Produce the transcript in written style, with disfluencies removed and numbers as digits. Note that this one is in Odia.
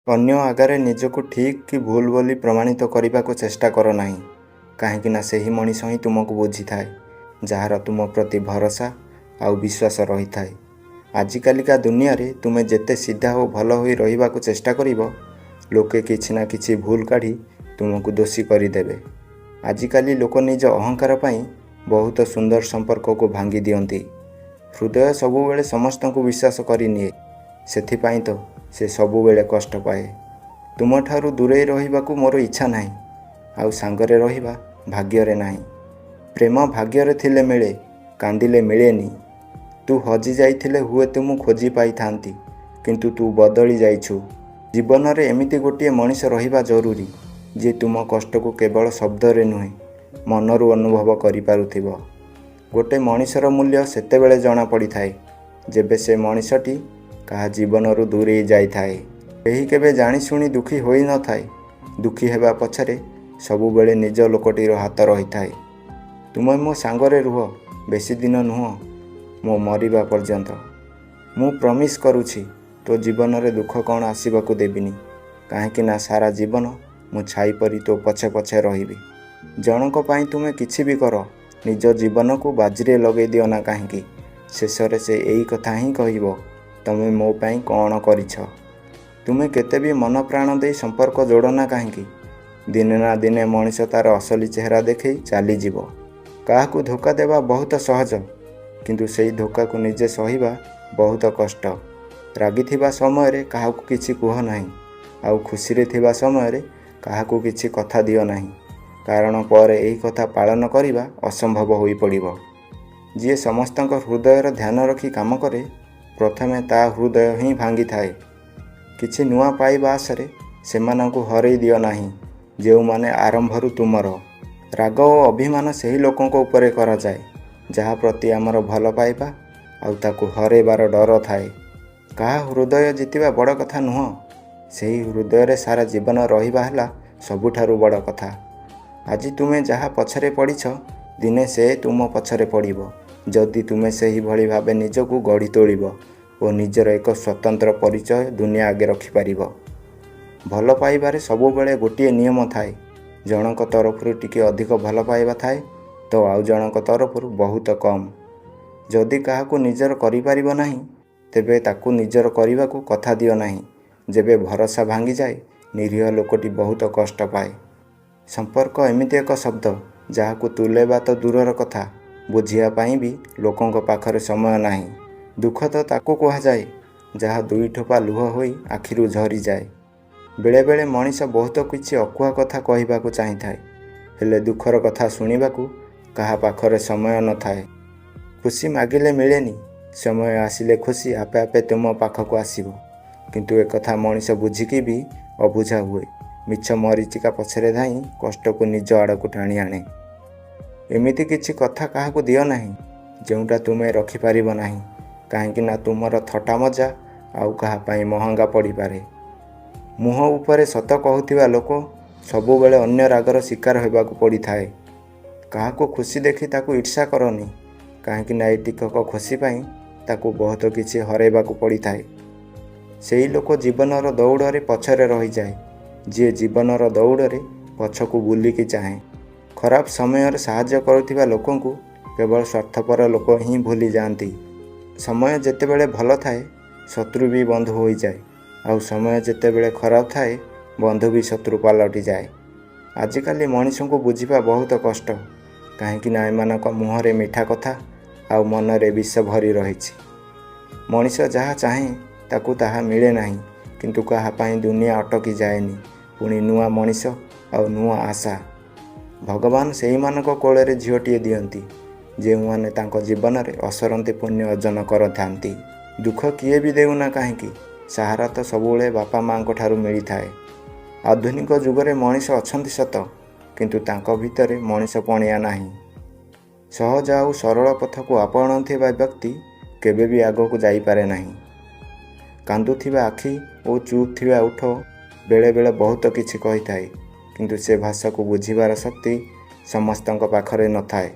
ଅନ୍ୟ ଆଗରେ ନିଜକୁ ଠିକ୍ କି ଭୁଲ ବୋଲି ପ୍ରମାଣିତ କରିବାକୁ ଚେଷ୍ଟା କର ନାହିଁ, କାହିଁକିନା ସେହି ମଣିଷ ହିଁ ତୁମକୁ ବୁଝିଥାଏ, ଯାହାର ତୁମ ପ୍ରତି ଭରସା ଆଉ ବିଶ୍ୱାସ ରହିଥାଏ। ଆଜିକାଲିକା ଦୁନିଆରେ ତୁମେ ଯେତେ ସିଧା ଓ ଭଲ ହୋଇ ରହିବାକୁ ଚେଷ୍ଟା କରିବ, ଲୋକେ କିଛି ନା କିଛି ଭୁଲ କାଢ଼ି ତୁମକୁ ଦୋଷୀ କରିଦେବେ। ଆଜିକାଲି ଲୋକ ନିଜ ଅହଙ୍କାର ପାଇଁ ବହୁତ ସୁନ୍ଦର ସମ୍ପର୍କକୁ ଭାଙ୍ଗି ଦିଅନ୍ତି। ହୃଦୟ ସବୁବେଳେ ସମସ୍ତଙ୍କୁ ବିଶ୍ୱାସ କରିନିଏ, ସେଥିପାଇଁ ତ ସେ ସବୁବେଳେ କଷ୍ଟ ପାଏ। ତୁମଠାରୁ ଦୂରେଇ ରହିବାକୁ ମୋର ଇଚ୍ଛା ନାହିଁ, ଆଉ ସାଙ୍ଗରେ ରହିବା ଭାଗ୍ୟରେ ନାହିଁ। ପ୍ରେମ ଭାଗ୍ୟରେ ଥିଲେ ମିଳେ, କାନ୍ଦିଲେ ମିଳେନି। ତୁ ହଜି ଯାଇଥିଲେ ହୁଏତ ମୁଁ ଖୋଜି ପାଇଥାନ୍ତି, କିନ୍ତୁ ତୁ ବଦଳି ଯାଇଛୁ। ଜୀବନରେ ଏମିତି ଗୋଟିଏ ମଣିଷ ରହିବା ଜରୁରୀ, ଯିଏ ତୁମ କଷ୍ଟକୁ କେବଳ ଶବ୍ଦରେ ନୁହେଁ, ମନରୁ ଅନୁଭବ କରିପାରୁଥିବ। ଗୋଟେ ମଣିଷର ମୂଲ୍ୟ ସେତେବେଳେ ଜଣାପଡ଼ିଥାଏ, ଯେବେ ସେ ମଣିଷଟି କାହା ଜୀବନରୁ ଦୂରେଇ ଯାଇଥାଏ। କେହି କେବେ ଜାଣିଶୁଣି ଦୁଃଖୀ ହୋଇନଥାଏ। ଦୁଃଖୀ ହେବା ପଛରେ ସବୁବେଳେ ନିଜ ଲୋକଟିର ହାତ ରହିଥାଏ। ତୁମେ ମୋ ସାଙ୍ଗରେ ରୁହ, ବେଶୀ ଦିନ ନୁହଁ, ମୋ ମରିବା ପର୍ଯ୍ୟନ୍ତ। ମୁଁ ପ୍ରମିସ୍ କରୁଛି, ତୋ ଜୀବନରେ ଦୁଃଖ କ'ଣ ଆସିବାକୁ ଦେବିନି, କାହିଁକି ନା ସାରା ଜୀବନ ମୁଁ ଛାଇ ପରି ତୋ ପଛେ ପଛେ ରହିବି। ଜଣଙ୍କ ପାଇଁ ତୁମେ କିଛି ବି କର, ନିଜ ଜୀବନକୁ ବାଜିରେ ଲଗେଇ ଦିଅ ନା କାହିଁକି, ଶେଷରେ ସେ ଏଇ କଥା ହିଁ କହିବ, ତମେ ମୋ ପାଇଁ କ'ଣ କରିଛ? ତୁମେ କେତେ ବି ମନ ପ୍ରାଣ ଦେଇ ସମ୍ପର୍କ ଯୋଡ଼ ନା କାହିଁକି, ଦିନେ ନା ଦିନେ ମଣିଷ ତାର ଅସଲି ଚେହେରା ଦେଖେଇ ଚାଲିଯିବ। କାହାକୁ ଧୋକା ଦେବା ବହୁତ ସହଜ, କିନ୍ତୁ ସେଇ ଧୋକାକୁ ନିଜେ ସହିବା ବହୁତ କଷ୍ଟ। ରାଗିଥିବା ସମୟରେ କାହାକୁ କିଛି କୁହ ନାହିଁ, ଆଉ ଖୁସିରେ ଥିବା ସମୟରେ କାହାକୁ କିଛି କଥା ଦିଅ ନାହିଁ, କାରଣ ପରେ ଏହି କଥା ପାଳନ କରିବା ଅସମ୍ଭବ ହୋଇପଡ଼ିବ। ଯିଏ ସମସ୍ତଙ୍କ ହୃଦୟର ଧ୍ୟାନ ରଖି କାମ କରେ, ପ୍ରଥମେ ତା ହୃଦୟ ହିଁ ଭାଙ୍ଗିଥାଏ। କିଛି ନୂଆ ପାଇବା ଆଶାରେ ସେମାନଙ୍କୁ ହରେଇ ଦିଅ ନାହିଁ, ଯେଉଁମାନେ ଆରମ୍ଭରୁ ତୁମର। ରାଗ ଓ ଅଭିମାନ ସେହି ଲୋକଙ୍କ ଉପରେ କରାଯାଏ, ଯାହା ପ୍ରତି ଆମର ଭଲ ପାଇବା ଆଉ ତାକୁ ହରେଇବାର ଡର ଥାଏ। କାହା ହୃଦୟ ଜିତିବା ବଡ଼ କଥା ନୁହଁ, ସେହି ହୃଦୟରେ ସାରା ଜୀବନ ରହିବା ହେଲା ସବୁଠାରୁ ବଡ଼ କଥା। ଆଜି ତୁମେ ଯାହା ପଛରେ ପଡ଼ିଛ, ଦିନେ ସେ ତୁମ ପଛରେ ପଡ଼ିବ, ଯଦି ତୁମେ ସେହିଭଳି ଭାବେ ନିଜକୁ ଗଢ଼ି ତୋଳିବ ଓ ନିଜର ଏକ ସ୍ୱତନ୍ତ୍ର ପରିଚୟ ଦୁନିଆ ଆଗେ ରଖିପାରିବ। ଭଲ ପାଇବାରେ ସବୁବେଳେ ଗୋଟିଏ ନିୟମ ଥାଏ। ଜଣଙ୍କ ତରଫରୁ ଟିକେ ଅଧିକ ଭଲ ପାଇବା ଥାଏ ତ ଆଉ ଜଣଙ୍କ ତରଫରୁ ବହୁତ କମ୍। ଯଦି କାହାକୁ ନିଜର କରିପାରିବ ନାହିଁ, ତେବେ ତାକୁ ନିଜର କରିବାକୁ କଥା ଦିଅ ନାହିଁ। ଯେବେ ଭରସା ଭାଙ୍ଗିଯାଏ, ନିରୀହ ଲୋକଟି ବହୁତ କଷ୍ଟ ପାଏ। ସମ୍ପର୍କ ଏମିତି ଏକ ଶବ୍ଦ, ଯାହାକୁ ତୁଲେଇବା ତ ଦୂରର କଥା, ବୁଝିବା ପାଇଁ ବି ଲୋକଙ୍କ ପାଖରେ ସମୟ ନାହିଁ। ଦୁଃଖ ତ ତାକୁ କୁହାଯାଏ, ଯାହା ଦୁଇ ଠୋପା ଲୁହ ହୋଇ ଆଖିରୁ ଝରିଯାଏ। ବେଳେବେଳେ ମଣିଷ ବହୁତ କିଛି ଅକୁହା କଥା କହିବାକୁ ଚାହିଁଥାଏ, ହେଲେ ଦୁଃଖର କଥା ଶୁଣିବାକୁ କାହା ପାଖରେ ସମୟ ନଥାଏ। ଖୁସି ମାଗିଲେ ମିଳେନି, ସମୟ ଆସିଲେ ଖୁସି ଆପେ ଆପେ ତୁମ ପାଖକୁ ଆସିବ। କିନ୍ତୁ ଏକଥା ମଣିଷ ବୁଝିକି ବି ଅବୁଝା ହୁଏ। ମିଛ ମରିଚିକା ପଛରେ ଧାଇଁ କଷ୍ଟକୁ ନିଜ ଆଡ଼କୁ ଟାଣି ଆଣେ। ଏମିତି କିଛି କଥା କାହାକୁ ଦିଅ ନାହିଁ, ଯେଉଁଟା ତୁମେ ରଖିପାରିବ ନାହିଁ, କାହିଁକି ନା ତୁମର ଥଟ୍ଟା ମଜା ଆଉ କାହା ପାଇଁ ମହଙ୍ଗା ପଡ଼ିପାରେ। ମୁହଁ ଉପରେ ସତ କହୁଥିବା ଲୋକ ସବୁବେଳେ ଅନ୍ୟ ରାଗର ଶିକାର ହେବାକୁ ପଡ଼ିଥାଏ। କାହାକୁ ଖୁସି ଦେଖି ତାକୁ ଈର୍ଷା କରନି, କାହିଁକି ନା ଏଇ ଟିକକ ଖୁସି ପାଇଁ ତାକୁ ବହୁତ କିଛି ହରାଇବାକୁ ପଡ଼ିଥାଏ। ସେଇ ଲୋକ ଜୀବନର ଦୌଡ଼ରେ ପଛରେ ରହିଯାଏ, ଯିଏ ଜୀବନର ଦୌଡ଼ରେ ପଛକୁ ବୁଲିକି ଚାହେଁ। ଖରାପ ସମୟରେ ସାହାଯ୍ୟ କରୁଥିବା ଲୋକଙ୍କୁ କେବଳ ସ୍ୱାର୍ଥପର ଲୋକ ହିଁ ଭୁଲି ଯାଆନ୍ତି। ସମୟ ଯେତେବେଳେ ଭଲ ଥାଏ, ଶତ୍ରୁ ବି ବନ୍ଧୁ ହୋଇଯାଏ, ଆଉ ସମୟ ଯେତେବେଳେ ଖରାପ ଥାଏ, ବନ୍ଧୁ ବି ଶତ୍ରୁ ପାଲଟିଯାଏ। ଆଜିକାଲି ମଣିଷଙ୍କୁ ବୁଝିବା ବହୁତ କଷ୍ଟ, କାହିଁକି ନା ଏମାନଙ୍କ ମୁହଁରେ ମିଠା କଥା ଆଉ ମନରେ ବିଷ ଭରି ରହିଛି। ମଣିଷ ଯାହା ଚାହେଁ ତାକୁ ତାହା ମିଳେ ନାହିଁ, କିନ୍ତୁ କାହା ପାଇଁ ଦୁନିଆ ଅଟକି ଯାଏନି। ପୁଣି ନୂଆ ମଣିଷ ଆଉ ନୂଆ ଆଶା। ଭଗବାନ ସେଇମାନଙ୍କ କୋଳରେ ଝିଅଟିଏ ଦିଅନ୍ତି, ଯେଉଁମାନେ ତାଙ୍କ ଜୀବନରେ ଅସରନ୍ତି ପୁଣ୍ୟ ଅର୍ଜନ କରିଥାନ୍ତି। ଦୁଃଖ କିଏ ବି ଦେଉନା କାହିଁକି, ସାହାରା ତ ସବୁବେଳେ ବାପା ମାଆଙ୍କ ଠାରୁ ମିଳିଥାଏ। ଆଧୁନିକ ଯୁଗରେ ମଣିଷ ଅଛନ୍ତି ସତ, କିନ୍ତୁ ତାଙ୍କ ଭିତରେ ମଣିଷ ପଣିଆ ନାହିଁ। ସହଜ ଆଉ ସରଳ ପଥକୁ ଆପଣାଉଥିବା ବ୍ୟକ୍ତି କେବେ ବି ଆଗକୁ ଯାଇପାରେ ନାହିଁ। କାନ୍ଦୁଥିବା ଆଖି ଓ ଚୁପ୍ ଥିବା ଓଠ ବେଳେବେଳେ ବହୁତ କିଛି କହିଥାଏ, କିନ୍ତୁ ସେ ଭାଷାକୁ ବୁଝିବାର ଶକ୍ତି ସମସ୍ତଙ୍କ ପାଖରେ ନଥାଏ।